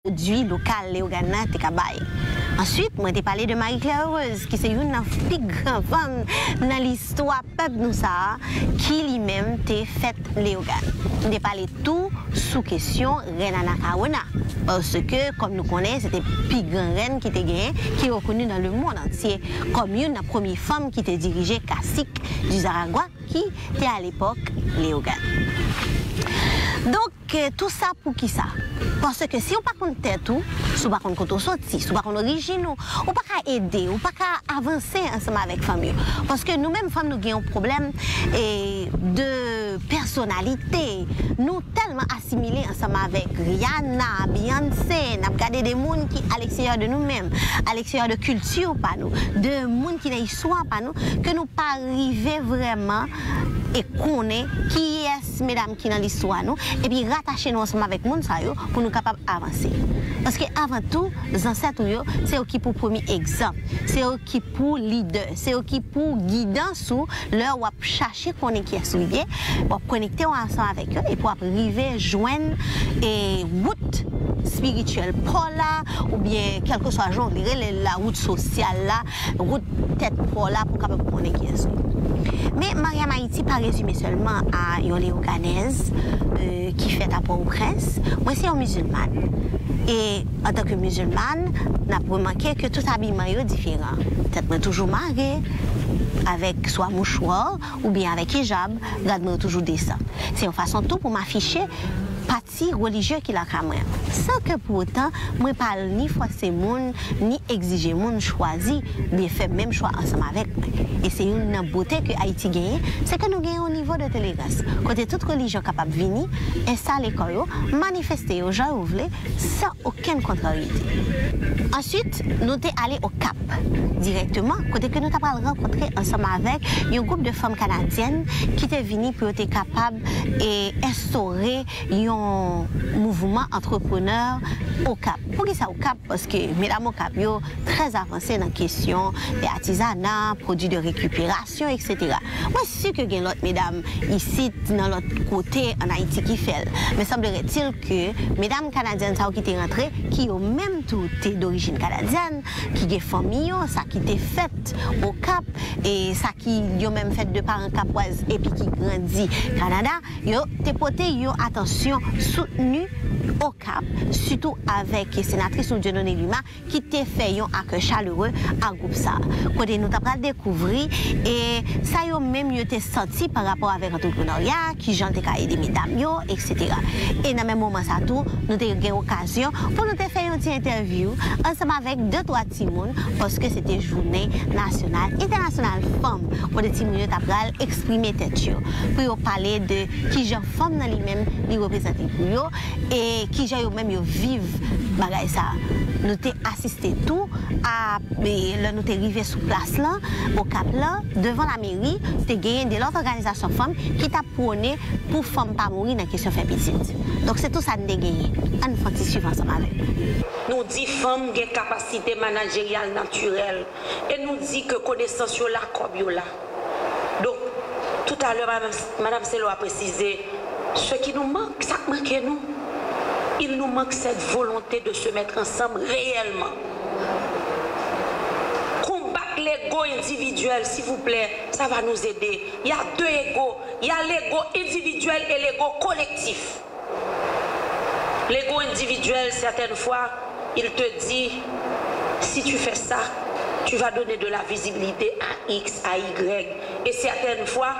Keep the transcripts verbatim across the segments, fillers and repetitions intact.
pwodui lokal Leyogàn nan te ka bay. Answit, mwen te pale de Marie Claire Heureuse, ki se youn nan pi gran fanm nan listwa pèp nou sa a, ki li menm te fèt Leyogàn. M te pale tou sou kesyon rèn Anakawona, paske, kòm nou konnen, se te pi gran rèn ki te genyen, ki rekoni nan lemonn antye kòm youn nan premye fanm ki te dirije kasik di Zaragwa, ki te alepòk Leyogàn. Donk, tou sa pou ki sa? Paske si w pa konn tèt ou, si w pa konn kote w soti, si w pa konn orijin ou, ou pa ka ede, ou pa ka avanse ansanm avèk fanm yo. Paske nou menm fanm, nou gen yon pwoblèm, e, de pèsonalite. Nou tèlman asimile ansanm avèk Rihanna, Beyoncé, n ap gade de moun ki aleksteryè de nou menm, aleksteryè de kilti pa nou, de moun ki nan istwa pa nou, ke nou pa rive vrèman e konnen kiyès medam ki nan listwa nou, epi ratache nou ansanm avèk moun sa yo pou nou kapab avanse. Paske avan tou, zansèt ou yo, se yo ki pou premye egzanp, se yo ki pou lidè, se yo ki pou gidans ou lè w ap chache konnen kiyès ou ye, w ap konekte w ansanm avèk yo, epi w ap rive jwenn, e, wout espirityèl pa w la, oubyen kèlkeswa jan w vle rele l la, wout sosyal la, wout tèt pa w la pou w kapab konnen kiyès ou ye. Men Mariam Haïti pa rezime sèlman a yon Leyoganèz, e, ki fèt a Pòtoprens. Mwen se yon mizilmàn. E antanke mizilmàn, n ap remake ke tout abiman yo diferan. Tèt mwen toujou mare avèk swa mouchwa oubyen avèk ijab, rad mwen yo toujou desan. Se yon fason tou pou m afiche pati relijye ki lakay mwen an, san ke pou otan mwen pa al ni fòse moun, ni egzije moun chwazi oubyen fè menm chwa ansanm avèk mwen. E se youn nan bote ke Ayiti genyen, se ke nou gen yon nivo de tolerans, kote tout relijyon kapab vini, enstale kò yo, manifeste yo jan yo vle, san okenn kontraryete. Answit, nou te ale Okap dirèkteman, kote ke nou ta pral rankontre ansanm avèk yon gwoup de fanm kanadyèn ki te vini pou yo te kapab, e, enstore yon mouvman antreprenè Okap. Poukisa Okap? Paske medam Okap yo trè avanse nan kesyon de atizana, pwodui de rekiperasyon, etsetera. Mwen si ke gen lòt medam isit, nan lòt kote ann Ayiti ki fè l. Men semblerait-il ke medam kanadyèn sa yo ki te rantre, ki yo menm tou te dorijin kanadyèn, ki gen fanmi yo, sa ki te fèt Okap, e sa ki yo menm fèt de paran kapwaz epi ki grandi Kanada, yo te pote yon atansyon soutni Okap, sitou avèk senatris nou Dieudonné Lima, ki te fè yon akèy chalere a gwoup sa a. Kote nou ta pral dekouvri, e sa yo menm yo te santi pa rapò avèk antreprenarya, kijan l te ka ede medam yo, etsetera. E nan menm moman sa tou, nou te gen okazyon pou nou te fè yon ti entèvyou ansanm avèk de twa timoun, paske se te jounen nasyonal, entènasyonal fanm, kote timoun yo ta pral eksprime tèt yo, pou yo pale de kijan fanm nan li menm li reprezante pou yo, e kijan yo menm yo viv bagay sa a. Nou te asiste tou a, e, lè nou te rive sou plas lan, Okap lan, devan lameri, te genyen de lòt òganizasyon fanm ki t ap pwone pou fanm pa mouri nan kesyon fè pitit. Donk, se tou sa n te genyen. Ann fè yon ti swiv ansanm avè m. Nou di fanm gen kapasite manajeryal natirèl, e nou di ke konesans yo la, kòb yo la. Donk, toutalè, madam, madam Selo a presize, ce qui nous manque, sa k manke nou, il nous manque cette volonté de se mettre ensemble réellement. Combattre l'ego individuel, s'il vous plaît, ça va nous aider. Il y a deux égos. Il y a l'ego individuel et l'ego collectif. L'ego individuel, certaines fois, il te dit, si tu fais ça, tu vas donner de la visibilité à X, à Y. Et certaines fois,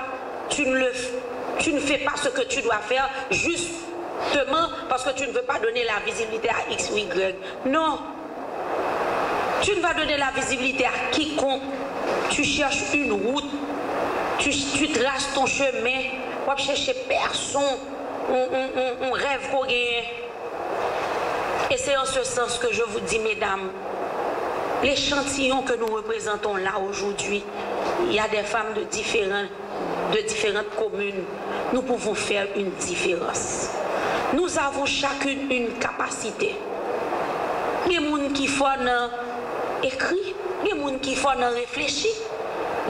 tu ne le f-, tu ne fais pas ce que tu dois faire justement parce que tu ne veux pas donner la visibilité à X ou Y. Non. Tu ne vas donner la visibilité à quiconque. Tu cherches une route. Tu, tu traces ton chemin. W ap chèche pèson, yon, yon, yon, yon rèv ke w genyen. Et c'est en ce sens que je vous dis, mesdames, l'échantillon que nous représentons là aujourd'hui, il y a des femmes de différents de différentes communes, nous pouvons faire une différence. Nous avons chacune une capacité. Gen moun ki fò nan ekri, gen moun ki fò nan reflechi,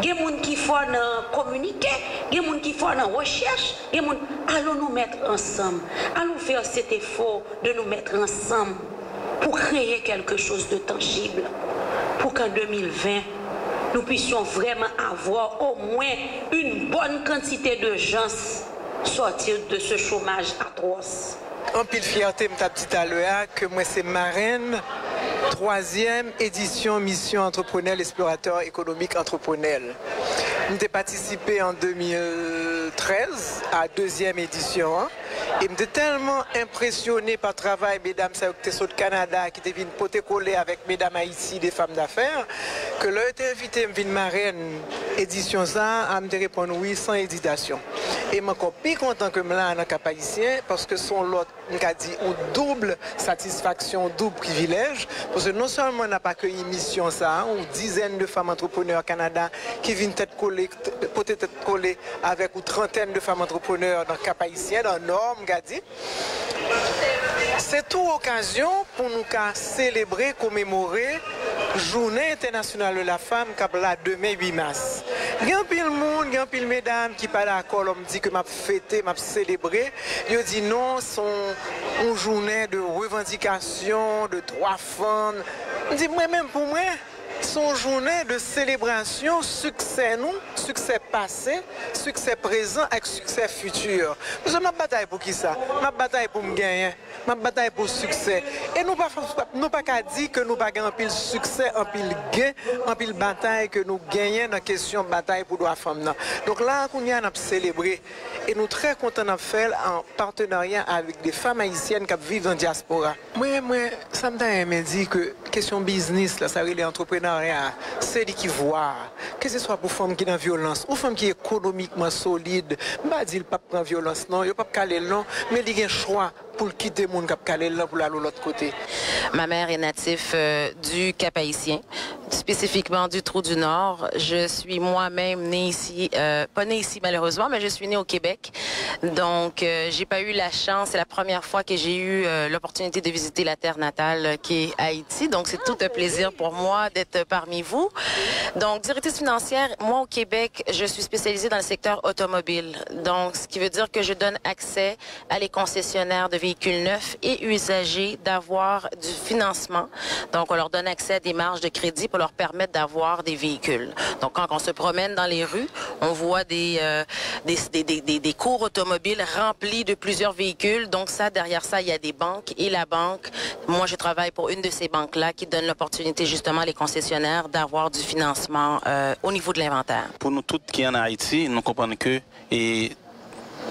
gen moun ki fò nan kominike, gen moun ki fò nan rechèch, gen moun, allons nous mettre ensemble, allons faire cet effort de nous mettre ensemble. pour créer quelque chose de tangible, pour qu'en deux mille vingt, nous puissions vraiment avoir au moins une bonne quantité de gens sortir de ce chômage atroce. Anpil fyète, m t ap di talè a, ke mwen se marenn twazyèm edisyon Misyon Antreprenè Leksploratè Ekonomik Antreprenè. M te patisipe an de mil trèz a dezyèm edisyon an, e m te tèlman enpresyone pa travay medam sa yo ki te sot Kanada, ki te vin pote kole avèk medam Ayiti, de fanm dafè, ke lè yo te envite m vin marenn edisyon sa a, m te reponn wi san ezitasyon. E m ankò pi kontan ke m la nan Kap Ayisyen, paske se yon lòt, m ka di, yon doub satisfaksyon, yon doub privilèj, paske non sèlman n ap akeyi misyon sa a, yon dizèn de fanm antreprenè Kanada ki vin tèt kole, pote tèt kole avèk yon trantèn de fanm antreprenè nan Kap Ayisyen, nan Nò, m ka di. Se tou okazyon pou nou ka selebre, komemore Jounen Entènasyonal de la Fanm k ap la demen uit mas. Gen anpil moun, gen anpil medam ki pa dakò lè m di ke m ap fete, m ap selebre. Yo di non, se yon, yon jounen de revandikasyon, de dwa fanm. M di mwen menm pou mwen, se yon jounen de selebrasyon siksè nou, siksè pase, siksè prezan ak siksè fiti. Paske m ap batay pou kisa? M ap batay pou m genyen. M ap batay pou siksè. E nou pa, nou pa ka di ke nou pa gen anpil siksè, anpil gen, anpil batay ke nou genyen nan kesyon batay pou dwa fanm nan. Donk la a kounye a n ap selebre. E nou trè kontan n ap fè l an patenarya avèk de fanm ayisyèn k ap viv nan dyaspora. Mwen, mwen, sa m ta renmen di ke kesyon biznis la, sa rele antreprenarya a, se li ki vwa a. Keseswa pou fanm ki nan vyolans, ou fanm ki ekonomikman solid, m pa di l p ap pran vyolans non, yo p ap kale l non, men li gen chwa pou l kite moun k ap kale l lan pou l al yon lòt kote. Ma mère est native euh, du Cap-Haïtien, spécifiquement du Trou du Nord. Je suis moi-même née ici, euh, pas née ici malheureusement, mais je suis née au Québec. Donc, euh, j'ai pas eu la chance, c'est la première fois que j'ai eu euh, l'opportunité de visiter la terre natale euh, qui est Haïti. Donc, c'est tout un plaisir pour moi d'être parmi vous. Donc, directrice financière, moi au Québec, je suis spécialisée dans le secteur automobile. Donc, ce qui veut dire que je donne accès à les concessionnaires de véhicules neufs et usagés d'avoir du financement. Donc, on leur donne accès à des marges de crédit pour leur permettre d'avoir des véhicules. Donc, quand on se promène dans les rues, on voit des, euh, des, des, des, des, des cours automobiles remplis de plusieurs véhicules. Donc, ça, derrière ça, il y a des banques. Et la banque, moi, je travaille pour une de ces banques-là qui donne l'opportunité justement à les concessionnaires d'avoir du financement euh, au niveau de l'inventaire. Pou nou tout ki ann Ayiti, nou konprann ke e,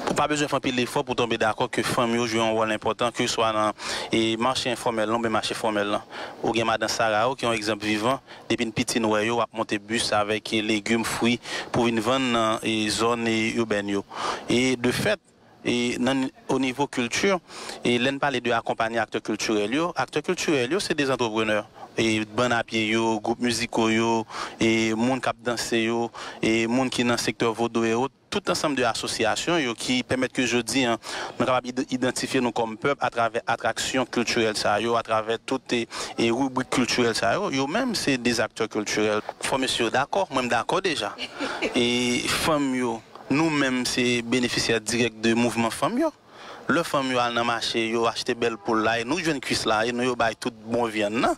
ou pa bezwen fè anpil efò pou w tonbe dakò ke fanm yo jwe yon wòl enpòtan, keseswa nan e, mache enfòmèl lan oubyen mache fòmèl lan. Ou gen madan Sara yo ki yon egzanp vivan, depi n piti n wè yo ap monte bis avèk e, legim, fwi pou vin vann nan e, zòn e, ibèn yo. E de fèt, e, nan, o nivo kilti, e, lè n pale de akonpanye aktè kiltirèl yo, aktè kiltirèl yo se de zantreprenè. E, bann a pye yo, gwoup miziko yo, e, moun k ap danse yo, e, moun ki nan sektè vodou e ot, tout ansanm de asosyasyon yo ki pèmèt ke jodi a nou kapab id- idantifye nou kòm pèp atravè atraksyon kiltirèl sa yo, atravè tout e, e ribrik kiltirèl sa yo, yo menm se de aktè kiltirèl. Fò mesye yo dakò, mwen m dakò deja. E fanm yo, nou menm se benefisyè dirèk de mouvman fanm yo. Lè fanm yo al nan mache, yo achte bèl poul la, e nou k jwenn kuis la, e nou yo bay tout bon vyann nan.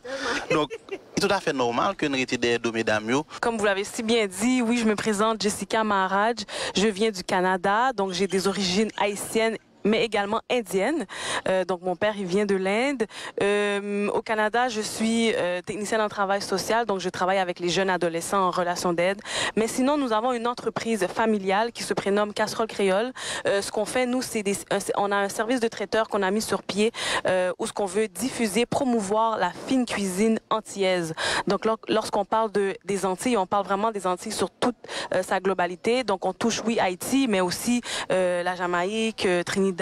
Donk, li toutafè nòmal ke n rete dèyè do medam yo. Comme vous l'avez si bien dit, oui, je me présente, Jessica Maharaj. Je viens du Canada, donc j'ai des origines haïtiennes, mais également indiennes. Euh, donc mon père, il vient de l'Inde. Euh, au Canada, je suis euh, technicienne en travail social, donc je travaille avec les jeunes adolescents en relation d'aide. Mais sinon, nous avons une entreprise familiale qui se prénomme Casserole Créole. Euh, ce qu'on fait, nous, c'est des- un- on a un service de traiteur qu'on a mis sur pied euh, où ce qu'on veut diffuser, promouvoir la fine cuisine antillaise. Donc, lor- lorsqu'on parle de, des Antilles, on parle vraiment des Antilles sur toute euh, sa globalité. Donc, on touche, oui, Haïti, mais aussi euh, la Jamaïque, euh, Trinidad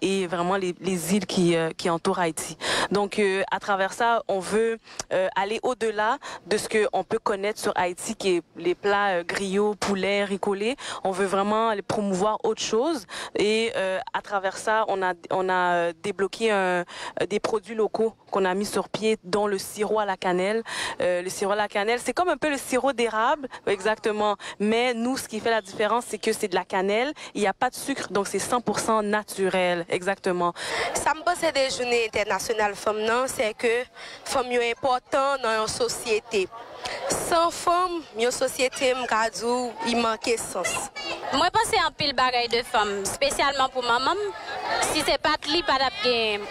et vraiment les, les îles qui, euh, qui entourent Haïti. Donc, euh, à travers ça, on veut euh, aller au-delà de ce qu'on peut connaître sur Haïti, qui est les plats euh, griots, poulet, riz collé. On veut vraiment aller promouvoir autre chose. Et euh, à travers ça, on a, on a euh, débloqué un- des produits locaux qu'on a mis sur pied, dont le sirop à la cannelle. Euh, le sirop à la cannelle, c'est comme un peu le sirop d'érable, exactement. Mais nous, ce qui fait la différence, c'est que c'est de la cannelle, il n'y a pas de sucre, donc c'est cent pour cent naturel, exactement. Sa m panse de jounen entènasyonal fanm nan, se ke fanm yo enpòtan nan yon sosyete. San fanm, yon sosyete, m ka di w, li manke sans. Mwen panse anpil bagay de fanm, espesyalman pou manman m. Si se pa t li, pa t ap gen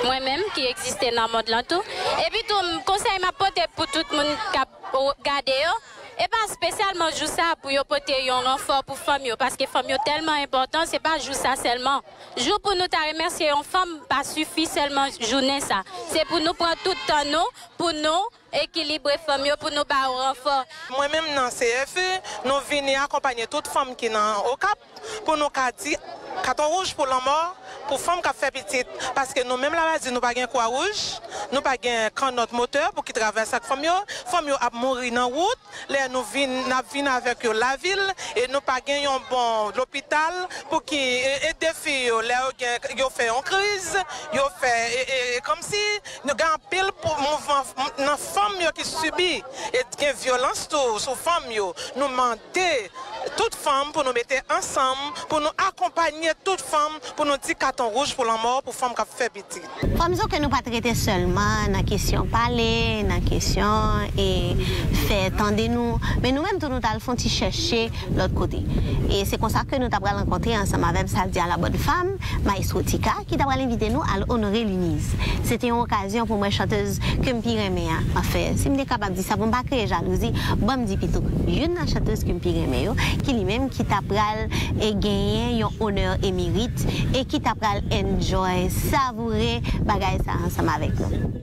mwen menm ki egziste nan mond lan tou. Epi tou, m, konsèy m ap pote pou tout moun k ap gade yo, e pa espesyalman jou sa pou yo pote yon ranfò pou fanm yo, paske fanm yo tèlman enpòtan, se pa jou sa sèlman. Jou pou nou ta remèsye yon fanm pa sifi sèlman jounen sa. Se pou nou pran tout tan nou, pou nou ekilibre fanm yo, pou nou ba yo ranfò. Mwen menm nan C F U, nou vini akonpanye tout fanm ki nan Okap pou nou ka di katon wouj pou lanmò, pou fanm k ap fè pitit. Paske nou menm Lamadi, nou pa gen kwa wouj, nou pa gen kannòt motè pou ki travèse ak fanm yo. Fanm yo ap mouri nan wout. Lè nou vin, n ap vin avèk yo lavil, e nou pa gen yon bon lopital pou ki e, ede fi yo. Lè yo gen, yo fè yon kriz, yo fè e, e, e kòmsi nou gen anpil pou mouvman f-, nan fanm yo ki sibi e gen vyolans tou sou fanm yo. Nou mande tout fanm pou nou mete ansanm, pou nou akonpanye tout fanm, pou nou di katon wouj pou lanmò pou fanm k ap fè pitit. Fanm, se ke nou pa t rete sèlman nan kesyon pale, nan kesyon, e, fè tande nou, men nou menm tou nou t al fè yon ti chèche lòt kote. E se konsa ke nou ta pral rankontre ansanm avè m, sa vle di a la bonne femme, Maestro Tika, ki ta pral envite nou al onore Luniz. Se te yon okazyon pou mwen chantèz ke m pi renmen an. Anfen, si m te kapab di sa pou m pa kreye jalouzi, ban m di pito youn nan chantèz ke m pi renmen yo, ki li menm ki ta pral e genyen yon onè e merit e ki ta pral enjoy, savoure bagay sa ansanm avèk nou.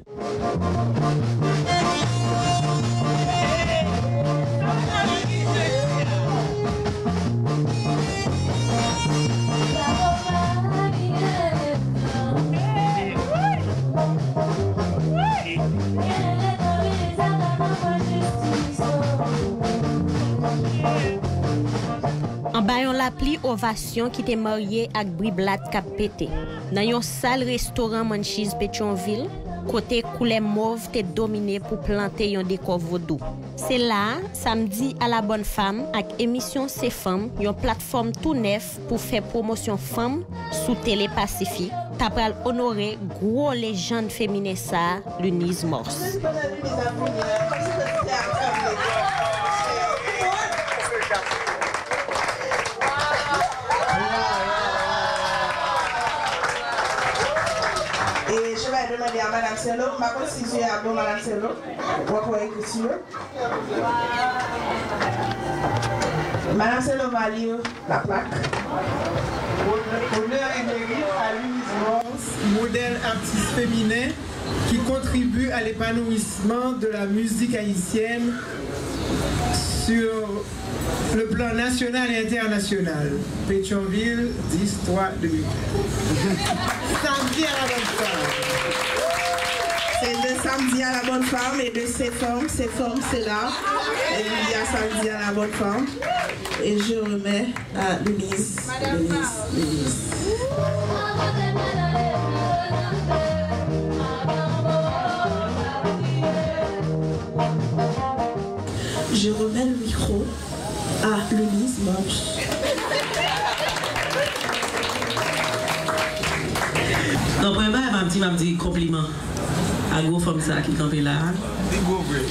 Anba yon lapli ovasyon ki te marye ak bri blat k ap pete, nan yon sal restoran Munchies Petyonvil, kote koulè mov te domine pou plante yon dekò vodou. Se la a, Samdi a la Bonne Femme ak emisyon Se Fanm, yon platfòm tou nèf pou fè pwomosyon fanm sou Tele Pasifik, ta pral onore gwo lejann feminen sa a, Luniz Morse. Et je vais demander à Madame Saint-Lô, m pa konn si je a bon, Madame Saint-Lô, w ap wè ekriti yo. Madame Saint-Lô va lire la plaque. Honneur et mérite à Luniz Morse, modèle artiste féminin qui contribue à l'épanouissement de la musique haïtienne sur le plan national et international. Pétion-Ville, dix trois deux mille. Samedi à la bonne femme. C'est le samedi à la bonne femme et de ces femmes, ces femmes, c'est là. Et il y a samedi à la bonne femme. Et je remets à Luniz, Luniz, Luniz. Je remets le micro à Luniz Morse. Donk, premye bagay m ap di, m ap di konpliman a gwo fanm sa ki kanpe la a. Li gwo vre.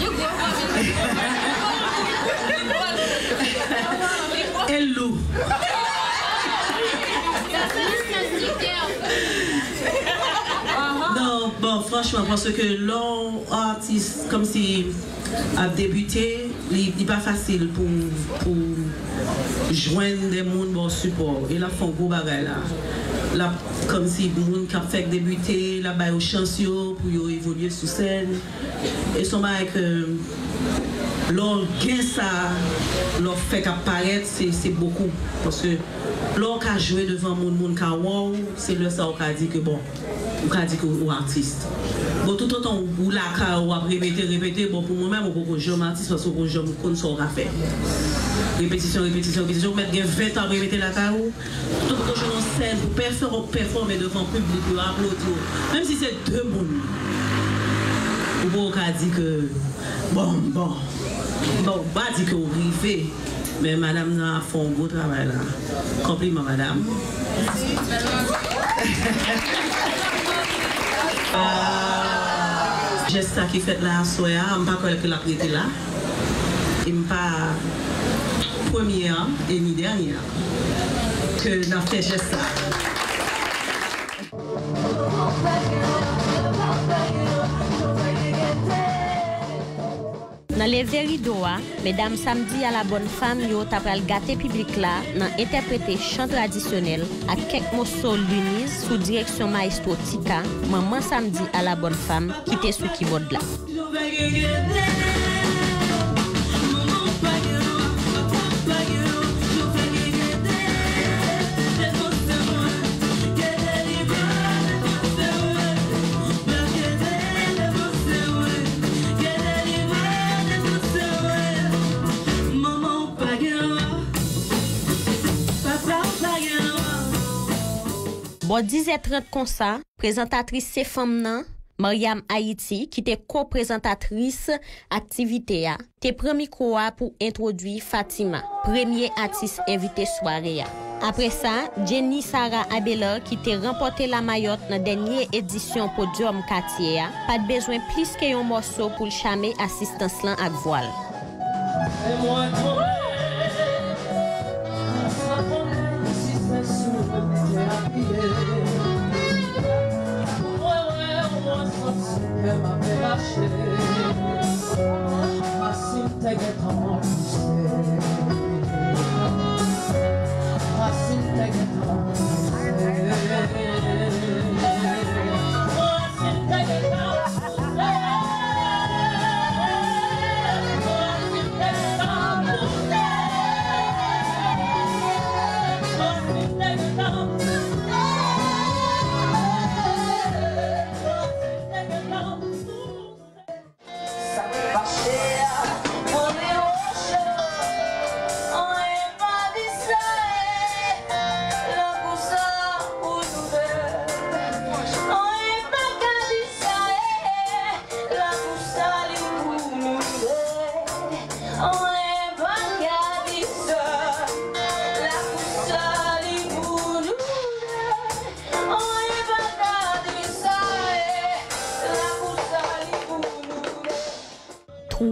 E l lou. Non, bon, franchman, paske lè yon atis kòmsi ap debite, li, li pa fasil pou, pou jwenn de moun ba w sipò. E l ap fè yon gwo bagay la. L ap, kòmsi moun k ap fèk debite, l ap ba yo chans yo pou yo evolye sou sèn. E se yon bagay ke lè w gen sa, lè w fèk ap parèt, se, se bokou. Paske lè w ka jwe devan moun, moun ka wè w, se lè sa w ka di ke, bon, ou ka di ke ou atis. Bon, toutotan ou, ou lakay ou, w ap repete, repete, bon, pou mwen menm, ou poko janm atis paske ou poko janm konn sa w ka fè. Repetisyon, repetisyon, repetisyon, ou mèt gen ven tan ap repete lakay ou, toutotan ou jwenn yon sèn pou pèfò-, pèfòme devan piblik yo, aplodi w. Menm si se de moun, Ou ka di ke, bon, bon, bon, ou pa di ke ou rive, men madanm nan ap fè yon gwo travay la. Konpliman, madanm. Ah, jès sa ki fèt la aswè a, m pa kwè ke l ap rete la. E m pa premye an, e ni dènye an ke n ap fè jès sa. Nan leve rido a, medam Samedi à la Bonne Femme yo ta pral gate piblik la nan entèprete chan tradisyonèl ak kèk moso Luniz sou direksyon mayestwo Tika, manman Samedi à la Bonne Femme, ki te sou kibòd la. Bò diz è trant konsa, prezantatris Se Fanm nan, Mariam Haïti, ki te ko-prezantatris aktivite a, te pran mikwo a pou entwodui Fatima, premye atis envite sware a. Apre sa, Jenny Sarah Abelard, ki te ranpòte lamayòt nan dènye edisyon Podyòm Katye a, pa t bezwen plis ke yon mòso pou l chame asistans lan ak vwa l.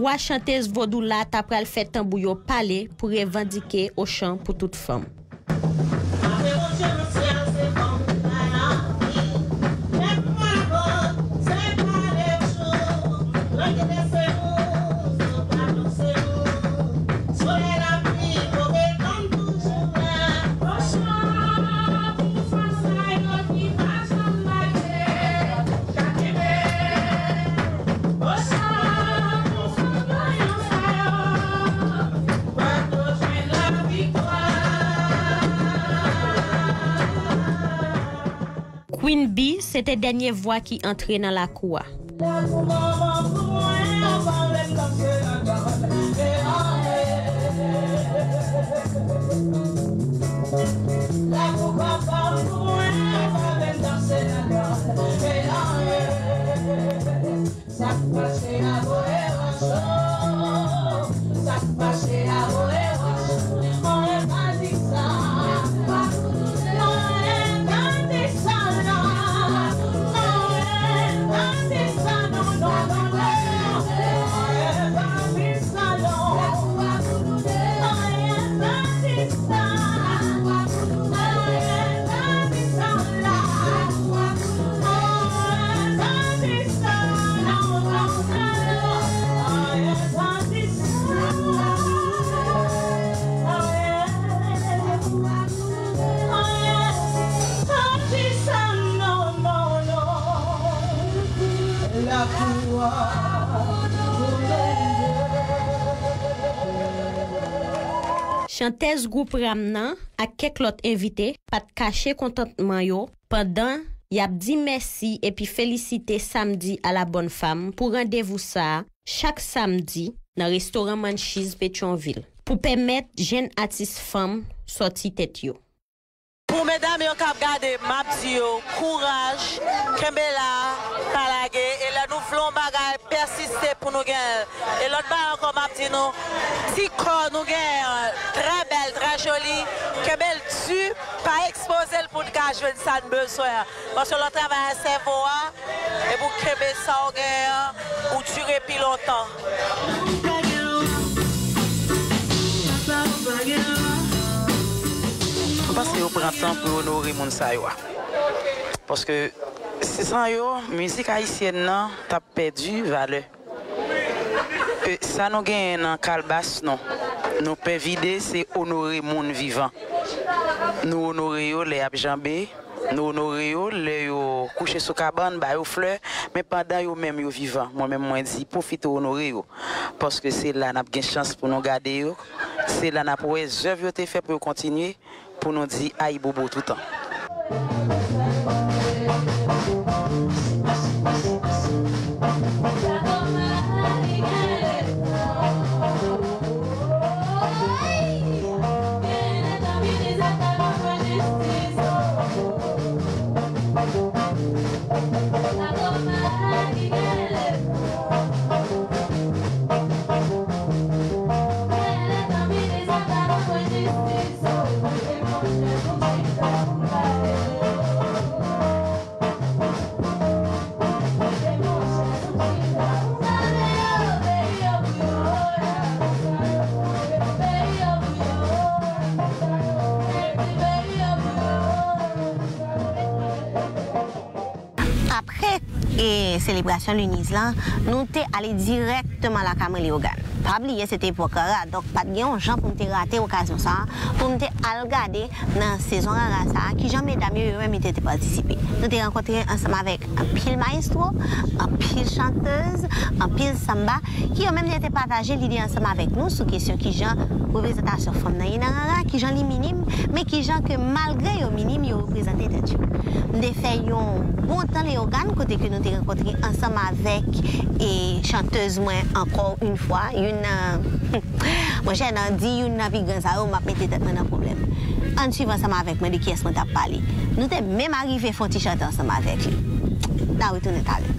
Twa chantèz vodou la ta pral fè tanbou yo pale pou revandike Ochan pou tout fanm. Queen Bee, se te dènye vwa ki antre nan lakou a. Sa k mache a voye wòch, oh. Sa k mache a voye wòch. Mwen pa di sa. Mwen pa di sa, non. Mwen pa di sa, non, non, non, non. Mwen pa di sa, non. Mwen pa di sa. Chantèz gwoup Ram nan ak kèk lòt envite pa t kache kontantman yo pandan y ap di mèsi epi felisite Samedi à la Bonne Femme pou randevou sa a chak samdi nan restoran Munchies Petyonvil pou pèmèt jèn atis fanm sòti tèt yo. Pou medam yo k ap gade, m ap di yo kouraj, kenbe la, pa lage, e lè nou vle yon bagay, pèsiste pou nou genyen l. E lòt bagay ankò, m ap di nou, ti kò nou genyen an, trè bèl, trè joli, kenbe l di, pa ekspoze l pou n ka jwenn sa n bezwen an. Paske lè w travay ak sèvo a, epi w kenbe sa w genyen an, ou dire pi lontan. M panse yo pran tan pou yo onore moun sa yo a. Paske si san yo, mizik ayisyèn nan t ap pèdi valè. E sa nou genyen nan kalbas nou, nou pè vide, se onore moun vivan. Nou onore yo lè y ap janbe, nou onore yo lè yo kouche sou kabann, ba yo flè, men pandan yo menm yo vivan, mwen menm mwen di, pwofite onore yo. Paske se la n ap gen chans pou nou gade yo, se la n ap wè zèv yo te fè pou yo kontinye, pou nou di ayibobo toutan. Apre e selebrasyon Luniz lan, nou te ale dirèkteman lakay mwen Leyogàn. Pa bliye, se te epòk rara, donk pa t gen yon jan pou m te rate okazyon sa a, pou m te al gade nan sezon rara sa a, kijan medam yo, yo menm, yo te, te patisipe. Nou te rankontre ansanm avèk anpil mayestwo, anpil chantèz, anpil sanba, ki yo menm yo te pataje lide ansanm avèk nou sou kesyon kijan reprezantasyon fanm nan ye nan rara, kijan li minim, men kijan ke malgre yo minim, yo reprezante tèt yo. M te fè yon bon tan Leyogàn, kote ke nou te rankontre ansanm avèk e chantèz mwen ankò yon fwa, youn nan, monchè, nan di youn nan pi gran sa yo, m ap mete tèt mwen nan pwoblèm. Ann swiv ansanm avèk mwen de kiyès mwen t ap pale. Nou te menm arive fè yon ti chante ansanm avèk li. N a retounen talè.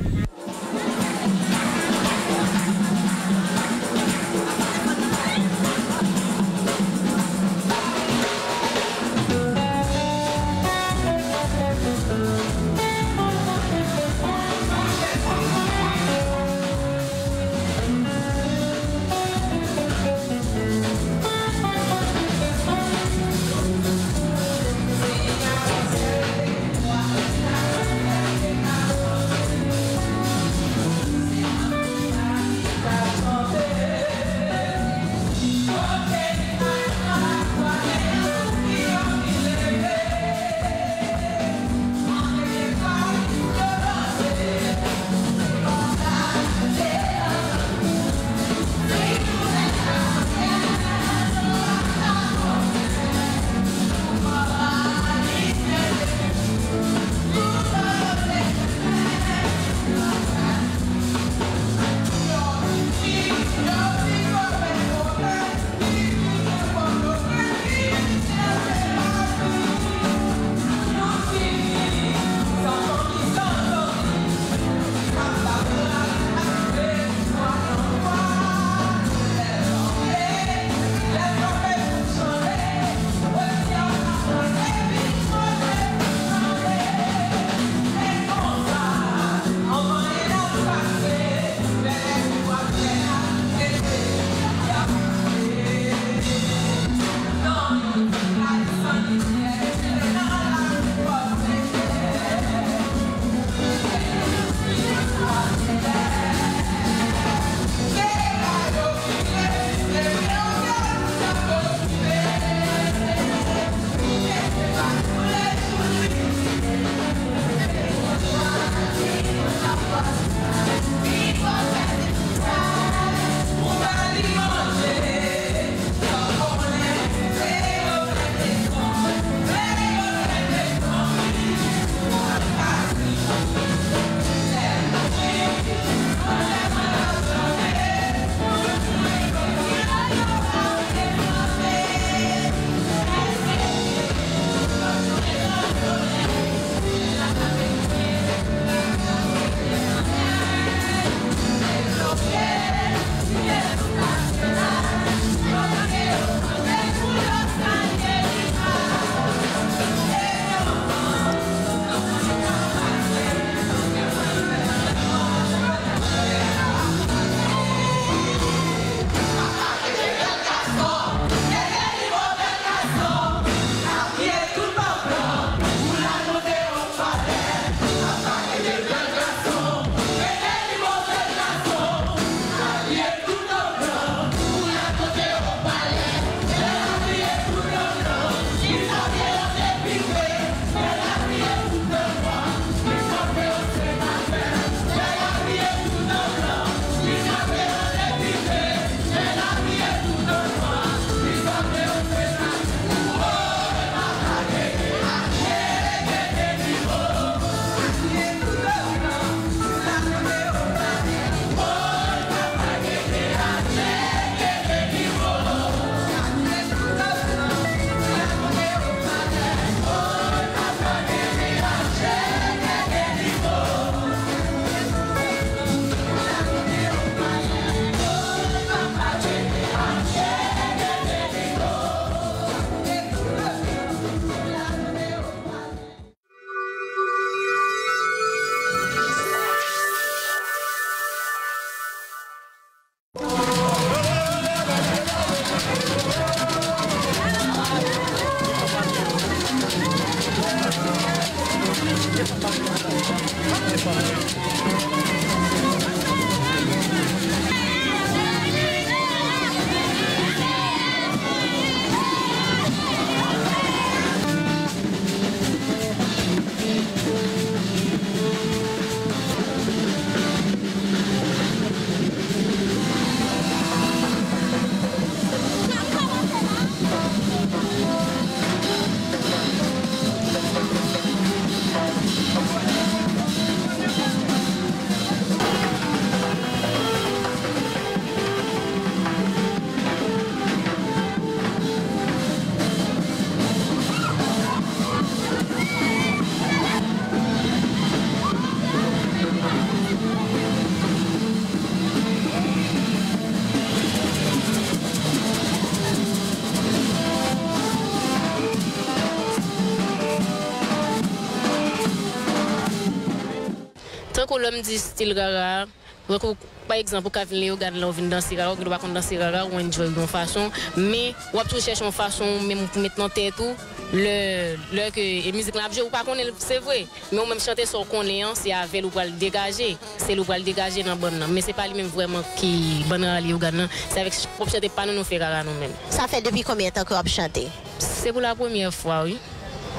Tankou lè m di stil rara a, tankou, pa egzanp, ou ka vin Leyogàn la, ou vin danse rara, ou gen dwa pa konn danse rara, ou enjoy l yon fason, men w ap toujou chèche yon fason ou menm pou met nan tèt ou, lè, lè ke, e mizik lan ap jwe, ou pa konnen l, se vre, men ou menm chante sa w konnen an, se avè l ou pral degaje, se l ou pral degaje nan bann nan, men se pa li menm vrèman ki bann rara Leyogàn nan, se avèk ch-, pwòp chante pa nou, nou fè rara nou menm. Sa fè depi konbyen tan ke w ap chante? Se pou la premyè fwa, wi.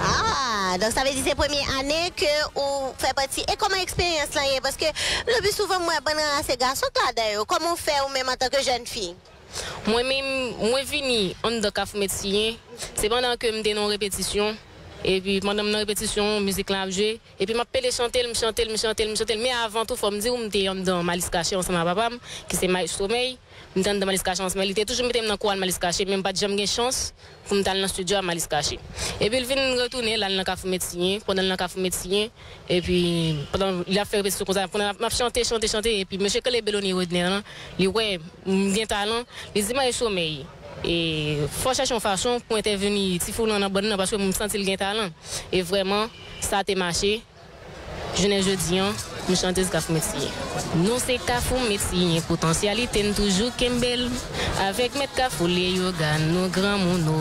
Ah, donk sa vle di se premye ane ke ou fè pati. E kòman eksperyans lan ye? Paske le pli souvan m wè bann rara se gason k ladan yo. Kòman w fè ou menm antanke jèn fi? Mwen menm, mwen vini anndan Kafou Medsiyen, se pandan ke m te nan yon repetisyon, epi pandan m nan repetisyon, mizik lan ap jwe, epi m ap pede chante l, m chante l, m chante l, m chante l, men avan tou, fò m di w, m te anndan Malis Kache ansanm a papa m, ki se Mayestwo Mèy, m te anndan Malis Kache ansanm, li te toujou mete m nan koral Malis Kache, men m pa t janm gen chans pou m t al nan estidyo a Malis Kache. Epi l vin retounen, l al nan Kafou Medsiyen, pandan l nan Kafou Medsiyen, epi pandan l ap fè repetisyon konsa, pandan m ap chante, chante, chante, epi mesye Kele Beloni Rodner lan, li wè m gen talan, li di Mayestwo Mèy, e, fò w chèche yon fason pou entèveni ti fi w lan nan bann nan, paske m santi l gen talan. E vrèman, sa te mache. Jounen jodi an, m chantez Kafou Medsiyen. Nou se Kafou Medsiyen, potansyalite n toujou kenbe l. Avèk mèt Kafou Leyogàn, nou granmoun o.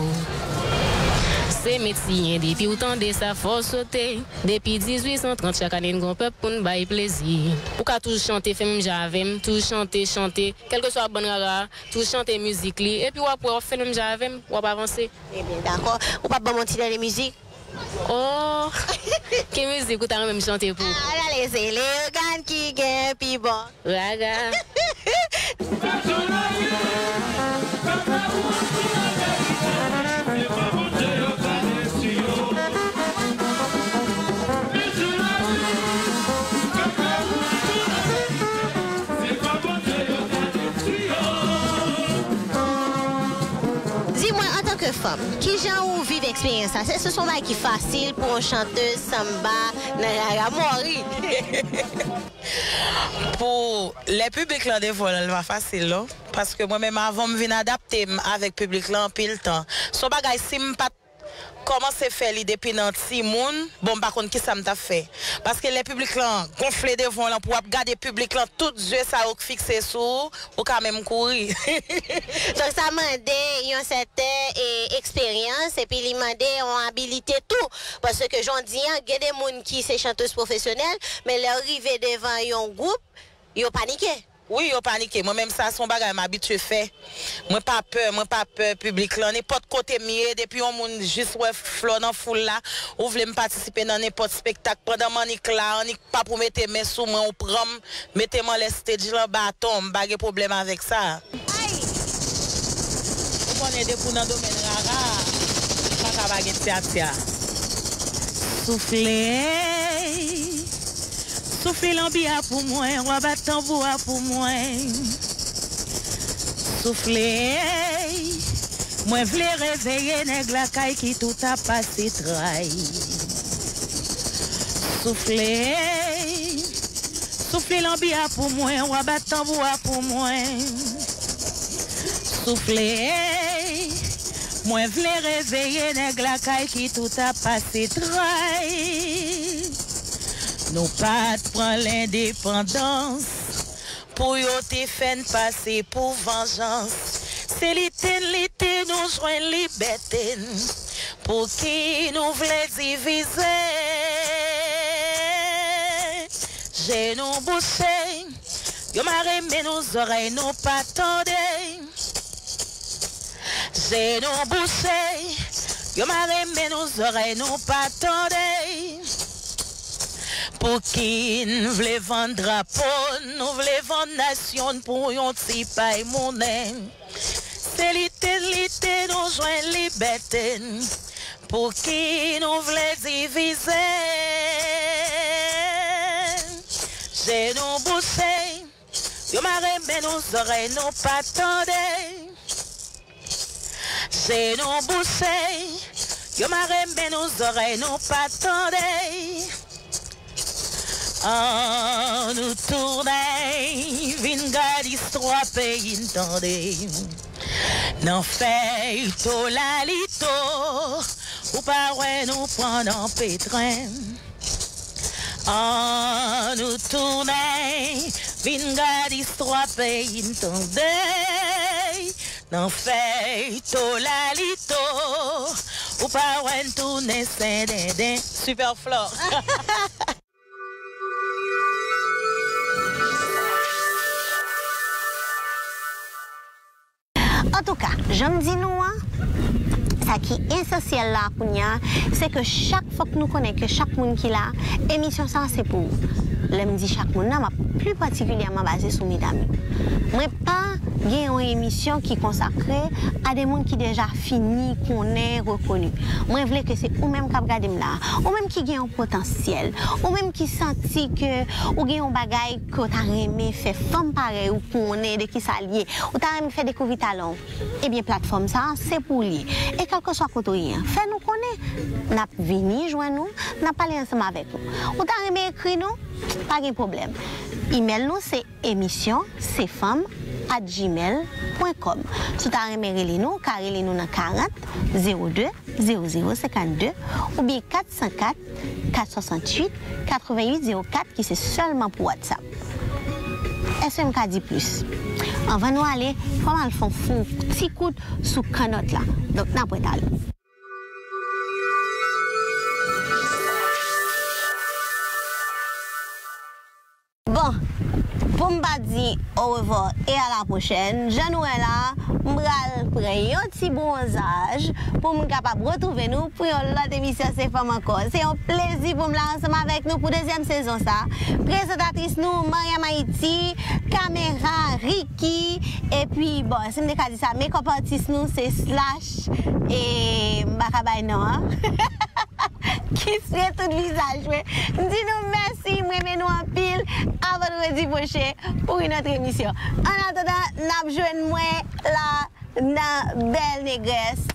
Se Medsiyen, depi w tande sa, fò w sote. Depi dizuit san trant, chak ane n gon pèp pou n bay plezi. Ou ka toujou chante, fè menm jan avè m, toujou chante, chante, kèlkeswa bann rara, toujou chante mizik li, epi w ap wè, w ap fè l menm jan avè m, w ap avanse. Ebyen, dakò. Ou p ap ban m yon ti dènye mizik? Oh, ki mizik ou ta renmen m chante pou ou? Ah, ale, se Leyogàn ki gen pi bon. Raga. Di mwen, antanke fanm, kijan ou viv eksperyans sa? Se, se yon bagay ki fasil pou yon chantez sanba nan rara mori. Pou lè piblik lan devan w, l pa fasil non. Paske mwen menm, avan m vin adapte m avèk piblik lan anpil tan. Se yon bagay, si m pa t kòmanse fè li depi nan timoun, bon, m pa konn kisa m t ap fè. Paske lè piblik lan gonfle devan w lan, pou w ap gade piblik lan, tout zye sa yo k fikse sou ou, ou ka menm kouri. Donk, sa mande yon sèten, e, eksperyans, epi li mande yon abilite tou. Paske jodi an, gen de moun ki se chantez pwofesyonèl, men lè yo rive devan yon gwoup, yo panike. Wi, yo panike. Mwen menm, sa se yon bagay m abitye fè. Mwen pa pè, mwen pa pè piblik lan. Nenpòt kote m ye, depi yon moun jis wè Flò nan foul la, ou vle m patisipe nan nenpòt spektak, pandan m annik la, annik pa pou mete men sou mwen, ou pran m, mete m anlè stage lan, baton, m pa gen pwoblèm avèk sa. Ou konnen depi w nan domèn rara, kaka pa gen tyatya. Soufle, soufle lanbi a pou mwen, w a bat tanbou a pou mwen. Soufle, mwen vle reveye nèg lakay ki tout ap pase tray. Soufle, soufle lanbi a pou mwen, w a bat tanbou a pou mwen. Soufle, mwen vle reveye nèg lakay ki tout ap pase tray. Nou pa t pran lendepandans pou yo te fè n pase pou vanjans. Se lite n lite nou jwenn libète n. Pouki nou vle divize? Je nou bouche, yo mare men nou, zòrèy nou pa tande. Je nou bouche, yo mare men nou, zòrèy nou pa tande. Pouki n vle vann drapo n, nou vle vann nasyon n pou yon ti pay monnen? Se lite n lite nou jwenn libète n. Pouki nou vle divize n? Je nou bouche, yo mare men nou, zòrèy nou pa tande. Je nou bouche, yo mare men nou, zòrèy nou pa tande. Ann nou tounen vin gade istwa peyi n tande. Nan fèy to lalito, ou pa wè nou pran nan petren. Annou tounen, vin gad istwa peyi n tande. Nan fèy tolalito, ou pa wè n tounen sendenden. Super Flore. Antouka, jan m di nou an, sa ki esansyèl la kounye a, se ke chak fòk nou konnen ke chak moun ki la, emisyon sa a se pou ou. Lè m di chak moun nan, m ap pli patikilyèman baze sou medam yo. Mwen pa gen yon emisyon ki konsakre a de moun ki deja fini konnen, rekoni. Mwen vle ke se ou menm k ap gade m la, ou menm ki gen yon potansyèl, ou menm ki santi ke ou gen yon bagay ke w ta renmen fè fanm parèy ou konnen de ki sa l ye, ou ta renmen fè dekouvri talan w, ebyen, platfòm sa a, se pou w li ye. E kèlkeswa kote w ye an, fè nou konnen. N ap vini jwenn ou, n ap pale ansanm avèk ou. Ou ta renmen ekri nou? Pa gen pwoblèm. Imèl nou se emisyon se fanm at gmail pwen kòm. Si w ta renmen rele nou, ou ka rele nou nan karant, zewo de, zewo zewo senkannde oubyen kat san kat, kat swasantuit, katreventuit zewo kat ki se sèlman pou WhatsApp. Èske m ka di plis? Anvan nou ale, fò m al fè yon, fè yon ti kout sou kannòt la. Donk, n ap ret ale. Bon, pou m pa di orevwa e a la pwochèn, jan nou wè la, m pral pran yon ti bwonzaj pou m kapab retwouve nou pou yon lòt emisyon Se Fanm Ankò. Se yon plezi pou m la ansanm avèk nou pou dezyèm sezon sa. Prezantatris nou, Mariam Haïti, kamera, Ricky, epi, bon, si m te ka di sa, makeup artist nou, se Slash, e m pa ka bay non an. Ki se tout vizaj mwen. M di nou mèsi, m renmen nou anpil. A vandredi pwochen pou yon lòt emisyon. An atandan, n ap jwenn mwen la nan Bèl Negrès.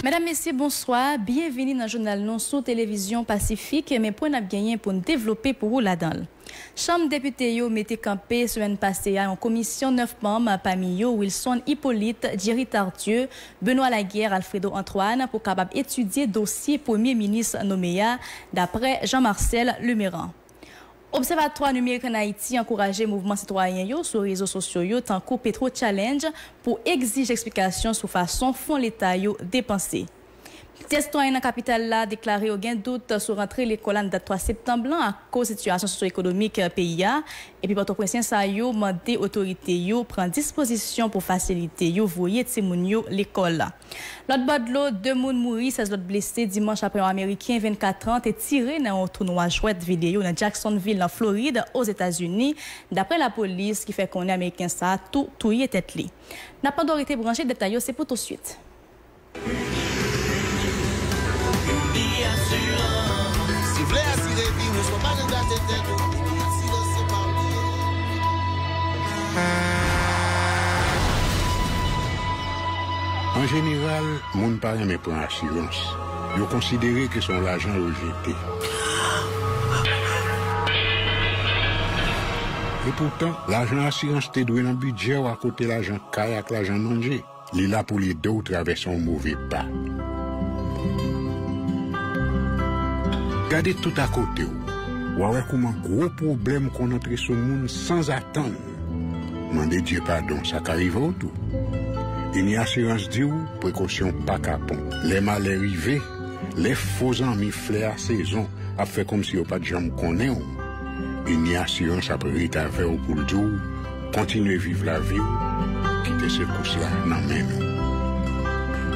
Medam, mesye, bonswa. Byenvini nan jounal nou sou Televizyon Pasifik, men pwen n ap genyen pou n devlope pou ou ladan l. Chanm Depite yo mete kanpe semèn pase a yon komisyon nèf manm, pami yo Wilson Hyppolite, Jerry Tardieu, Benoît Laguerre, Alfredo Antoine, pou kapab etidye dosye premye minis nome a, dapre Jean Marcel Lemeran. Obsèvatwa Nimerik ann Ayiti ankouraje mouvman sitwayen yo sou rezo sosyo yo, tankou Petro Challenge, pou egzije eksplikasyon sou fason fon leta yo depanse. Plizyè sitwayen nan kapital la deklare yo gen dout sou rantre lekòl la nan dat twa septanm lan akoz sitiyasyon sosyo-ekonomik peyi a, epi pòtoprensyen sa yo mande otorite yo pran dispozisyon pou fasilite yo voye timoun yo lekòl. Lòt bò dlo, de moun mouri, sèz lòt blese dimanch apre yon Ameriken vennkat an te tire nan yon tounwa jwèt videyo nan Jacksonville, nan Florid, Ozetazini, dapre lapolis, ki fè konnen Ameriken sa a tou touye tèt li. N ap mande w rete branche, detay yo se pou tousuit. Si w vle asire vi w, fò w pa neglijte tèt ou. Asirans se pa w li ye. An jeneral, moun pa renmen pran asirans. Yo konsidere ke se yon lajan yo jete. Epoutan, lajan asirans te dwe nan bidjè w akote lajan kay ak lajan manje. Li la pou l ede w travèse yon move pa. Gade tout akote w. W a wè kouman gwo pwoblèm konn antre sou moun sanzatann. Mande Dye padon, sa ka rive w tou. Ini Asirans di w, prekosyon pa kapon. Lè malè rive, lè fo zanmi flè a sezon ap fè kòmsi yo pa t janm konnen w, Ini Asirans ap ret avè w pou l di w, kontinye viv lavi w, kite sekous la nan men nou.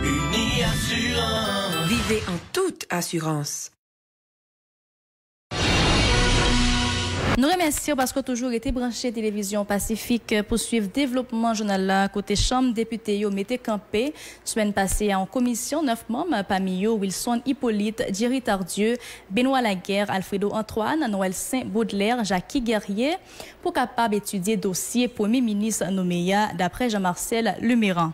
Ini Asirans. Vive en toute assurance. Nou remèsye w paske w toujou rete branche Televizyon Pasifik pou swiv devlopman jounal la, kote Chanm Depite yo mete kanpe semèn pase a yon komisyon nèf manm, pami yo Wilson Hyppolite, Jerry Tardieu, Benoît Laguerre, Alfredo Antoine, Noël Saint Baudelaire, Jacky Guerrier, pou kapab etidye dosye premye minis nome a, daprè Jean Marcel Luméran.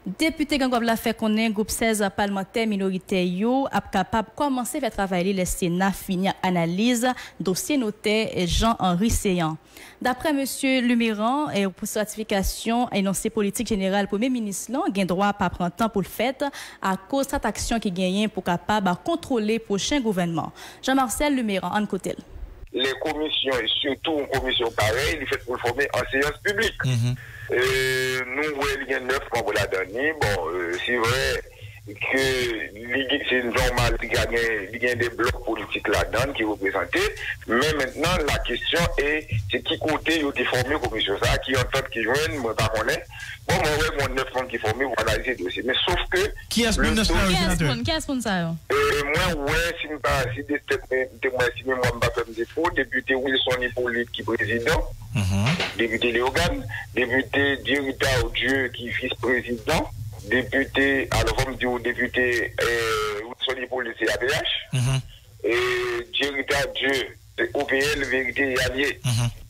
Depite Gangòv la fè konnen gwoup sèz palmantè minoritè yo ap kapab kòmanse fè travay li lè Sena fini ak analiz dosye notè Jean Henry Céant. Daprè mesye Luméran, e, pou ratifikasyon enonse politik jeneral premye minis lan gen dwa pa pran tan pou l fèt akoz kat aksyon ki genyen pou kapab kontwole pwochen gouvènman. Jean Marcel Luméran, ann koute l. Lè komisyon, e sitou yon komisyon parèy, li fèt pou l fòme an seyans piblik. E, nou wè li gen nèf manm ladan li. Bon, e, se vre ke li gen, se nòmal, li ka gen, li gen de blòk politik ladan ki reprezante. Men mentnan, la kesyon e, se ki kote yo te fòme komisyon sa a, ki antant ki jwenn, mwen pa konnen. Bon, mwen wè gen nèf manm ki fòme pou analize dosye. Men sof ke Kiyès moun nan sa yo, senatè? Kiyès moun, kiyès moun sa yo? E, mwen wè, si m pa, si de tèt mwen, te mwen, si memwa m pa fè m defo, depite Wilson Hyppolite ki prezidan, depite Leyogàn, depite Jerry Tardieu ki vis prezidan, depite, alò, fò m di w, depite, e, Wilson Hyppolite se A P H, e, Jerry Tardieu, se O P L, Verite e Alye.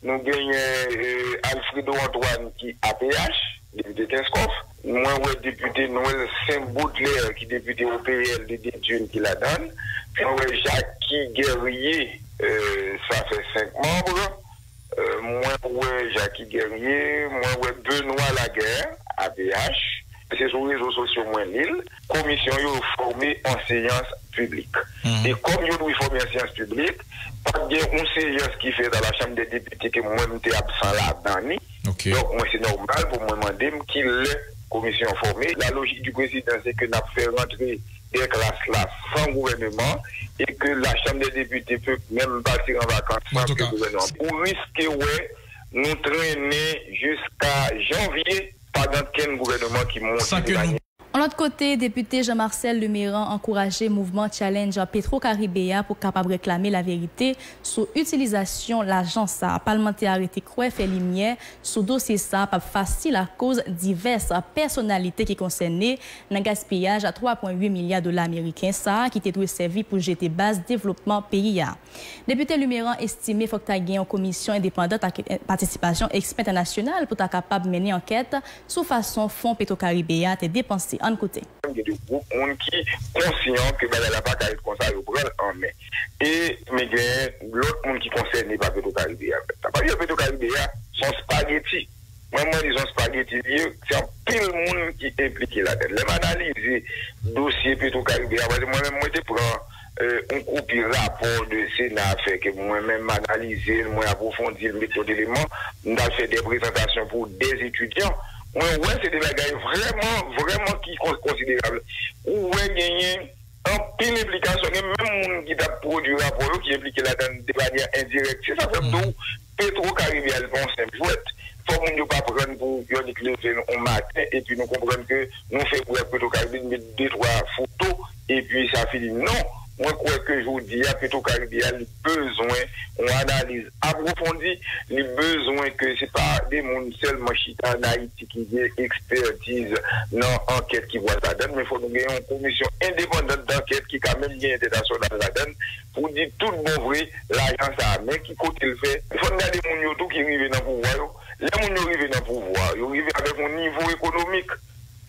Nou genyen, e, Alfredo Antoine ki A P H, depite Kenskòf. Mwen wè depite Noël Saint Baudelaire ki depite O P L de Dedune ki ladan l. Mwen wè Jacky Guerrier, e, sa fè senk manm. E, mwen wè Jacky Guerrier, mwen wè Benoît Laguerre, A P H. Se sou rezo sosyo mwen li l. Komisyon yo fòme an seyans piblik. E kòm yo dwe fòme an seyans piblik, pa t gen yon seyans ki fèt a la Chanm dè Depite ke mwen m te absan ladan li. Donk, mwen, se nòmal pou mwen mande m ki lè komisyon an fòme. La logique du président, c'est que n ap fè rantre dè klas la san gouvèneman e ke la Chanm dè Depite pe menm pati an vakans san ke gouvèneman. Ou riske wè nou trennen jiska janvye, pa gen kenn gouvèneman ki monte de manyè. Yon lòt kote, depite Jean Marcel Luméran ankouraje mouvman Challenge Petro Caribe a pou kapab reklame laverite sou itilizasyon lajan sa a. Palmantè a rete kwè fè limyè sou dosye sa a p ap fasil akoz divès pèsonalite ki konsène nan gaspiyaj twa pwen uit milya dola ameriken sa a ki te dwe sèvi pou jete baz devlopman peyi a. Depite Luméran estime fòk ta gen yon komisyon endepandan ak patisipasyon ekspè entènasyonal pou ta kapab mennen ankèt sou fason fon Petro Caribe a te depanse. Ann koute. Gen de gwoup moun ki konsyan ke bagay la pa ka ret konsa, yo pran l an men. E, men gen lòt moun ki konsène pa Petro Caribe a. Sa pa vle Petro Caribe a, se yon spageti. Mwen, mwen di se yon spageti li ye, se anpil moun ki enplike ladan l. Lè m analize dosye Petro Caribe a, paske mwen menm, mwen te pran, e, yon kopi rapò de Sena a fè ke mwen menm m analize l, mwen apwofondi l, m met lòt eleman, m t al fè de prezantasyon pou de etidyan. Mwen wè se de bagay vrèman, vrèman ki kon-, konsiderab. Ou wè genyen anpil enplikasyon. Gen menm moun ki t ap pwodui rapò yo ki enplike ladan l de manyè endirèk. Se sa fè m di w, Petro Caribe a, li pa yon senp jwèt. Fò moun yo pa pran n pou yo annik leve n yon maten, epi nou konprann ke nou fè bri ak Petro Caribe, nou met de twa foto, epi sa fini. Non! Mwen kwè ke jodi a, Petro Caribe a, li bezwen yon analiz apwofondi, li bezwen ke se pa de moun sèlman chita ann Ayiti ki gen ekspètiz nan ankèt ki pral ladan l, men fò nou gen yon komisyon endepandan dankèt ki ka menm gen entènasyonal ladan l pou di tout bon vre lajan sa a, men ki kote l fè. Fò n gade moun yo tou ki rive nan pouvwa yo. Lè moun yo rive nan pouvwa, yo rive avèk yon nivo ekonomik.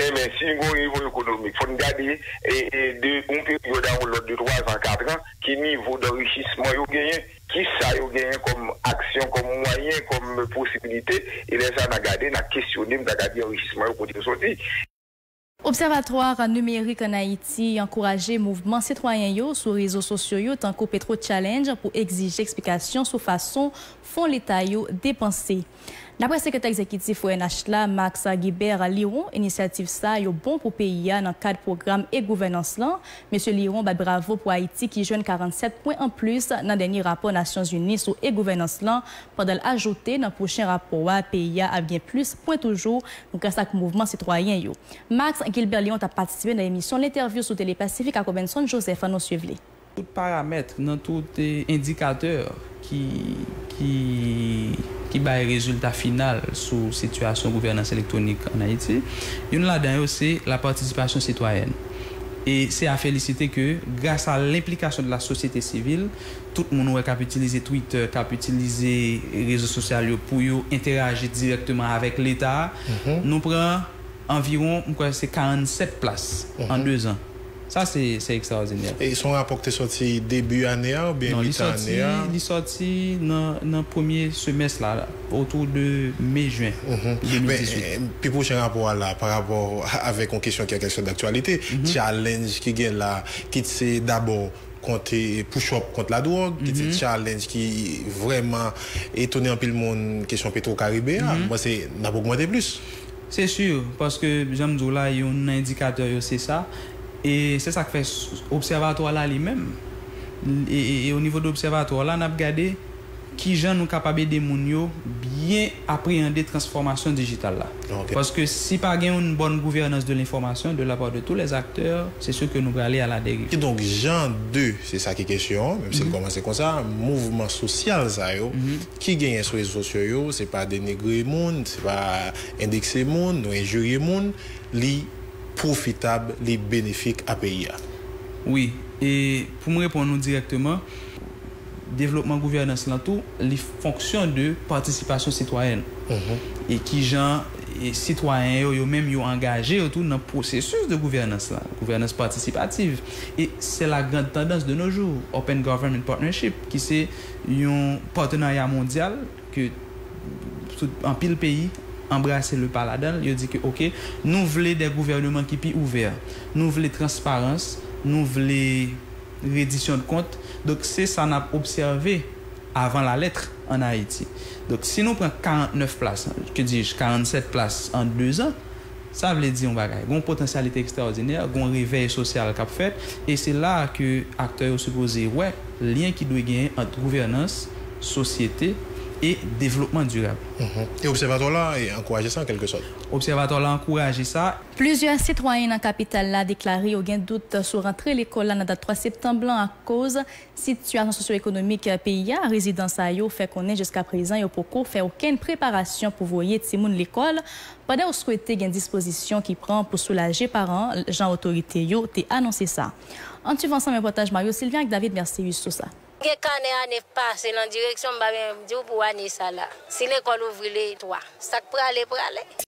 Enben, si n gen yon nivo ekonomik, fò n gade, e, e, de yon peryòd a yon lòt, de twa zan, kat an, ki nivo danrichisman yo genyen. Kisa yo genyen kòm aksyon, kòm mwayen, kòm posibilite, e lè sa a n a gade, n a kesyone, m ta ka di anrichisman yo, kote yo soti. Obsèvatwa Nimerik an Ayiti ankouraje mouvman sitwayen yo sou rezo sosyo yo tankou Petro Challenge pou egzije eksplikasyon sou fason fon leta yo depanse. Daprè sekretè egzekitif O N H la, Max Guibert Liron, inisyativ sa yo bon pou peyi a nan kad pwogram e gouvènans lan. Mesye Liron bat bravo pou Ayiti ki jwenn karannsèt pwen anplis nan dènye rapò Nasyonzini sou e gouvènans lan, pandan l ajoute nan pwochen rapò a, peyi a ap gen plis pwen toujou gras ak mouvman sitwayen yo. Max Gilbert Liron t ap patisipe nan emisyon Lentèvyou sou Tele Pasifik ak Robenson Joseph, ann nou swiv li. Tout paramèt, nan tout, eh, endikatè ki, ki, ki bay rezilta final sou sitiyasyon gouvènans elektwonik ann Ayiti, youn ladan yo se la participation citoyenne. E se a felisite ke, gras a lenplikasyon de la sosyete sivil, tout moun ou wè k ap itilize Twitter, k ap itilize rezo sosyal yo pou yo enteraji dirèkteman avèk Leta a, nou pran anviwon, m kwè se karannsèt plas an dezan. Sa se, se ekstraòdinè. E se yon rapò ki te sòti debi ane a oubyen mitan ane a? Non, li sòti, li sòti nan, nan premye semès la, otou de me, jen de mil dizuit. Men, eh, pi pwochen rapò a la, pa rapò avèk yon kesyon ki an kesyon daktyalite, challenge ki gen la, kit se dabò kont, eh, push up kont ladwòg, kit se challenge ki vrèman etone anpil moun, kesyon Petro Karibe a, m panse n ap ogmante plis. Se si, paske, jan m di w la, youn nan endikatè yo se sa. E se sa k fè s-, obsèvatwa la li menm, e, e, e o nivo de obsèvatwa la, n ap gade kijan nou kapab ede moun yo byen apreyande transfòmasyon dijital la. Ok. Paske si pa gen yon bòn gouvènans de lenfòmasyon de la part de tous les acteurs, c'est sûr que nou prale à la dérive. Kidonk, jan de, se sa ki kesyon an, menm si l kòmanse konsa, mouvman sosyal sa yo, ki genyen sou rezo sosyo yo, se pa denigre moun, se pa endekse moun, nou enjirye moun, li pwofitab, li benefik a peyi a. Wi, e pou m reponn ou dirèkteman, devlopman gouvènans lan tou, li fonksyon de patisipasyon sitwayèn. E kijan, e sitwayen yo, yo menm, yo angaje yo tou nan pwosesis de gouvènans lan, gouvènans patisipativ. E c'est la grande tendance de nos jours, Open Government Partnership, ki se yon patenarya mondyal ke tout, anpil peyi anbrase le pa ladan l. Yo di ke, oke, nou vle de gouvènman ki pi ouvè, nou vle transparans, nou vle redisyon de kont. Donk, se sa n ap obsève avan la lettre ann Ayiti. Donk, si nou pran karannèf plas, que dis-je, karannsèt plas an dezan, sa vle di yon bagay. Gon potansyalite ekstraòdinè, gon revèy sosyal k ap fèt, e se la a ke aktè yo sipoze wè lyen ki dwe genyen ant gouvènans, sosyete e devlopman dirab. E obsèvatwa la, e, ankouraje sa, an kèlke sòt. Obsèvatwa la ankouraje sa. Plizyè sitwayen nan kapital la deklare yo gen dout sou rantre lekòl la nan dat twa septanm lan akoz sitiyasyon sosyo-ekonomik peyi a. Rezidan sa yo fè konnen jiskaprezan yo poko fè okenn preparasyon pou voye timoun lekòl, pandan yo swete gen dispozisyon ki pran pou soulaje paran, jan otorite yo te anonse sa. Ann swiv ansanm repòtaj Mario Sylvain ak David Mercius sou sa. Gen kanè ane pase nan direksyon m pa menm di w pou ane sa la. Si lekòl ouvri le twa, sa k prale, prale.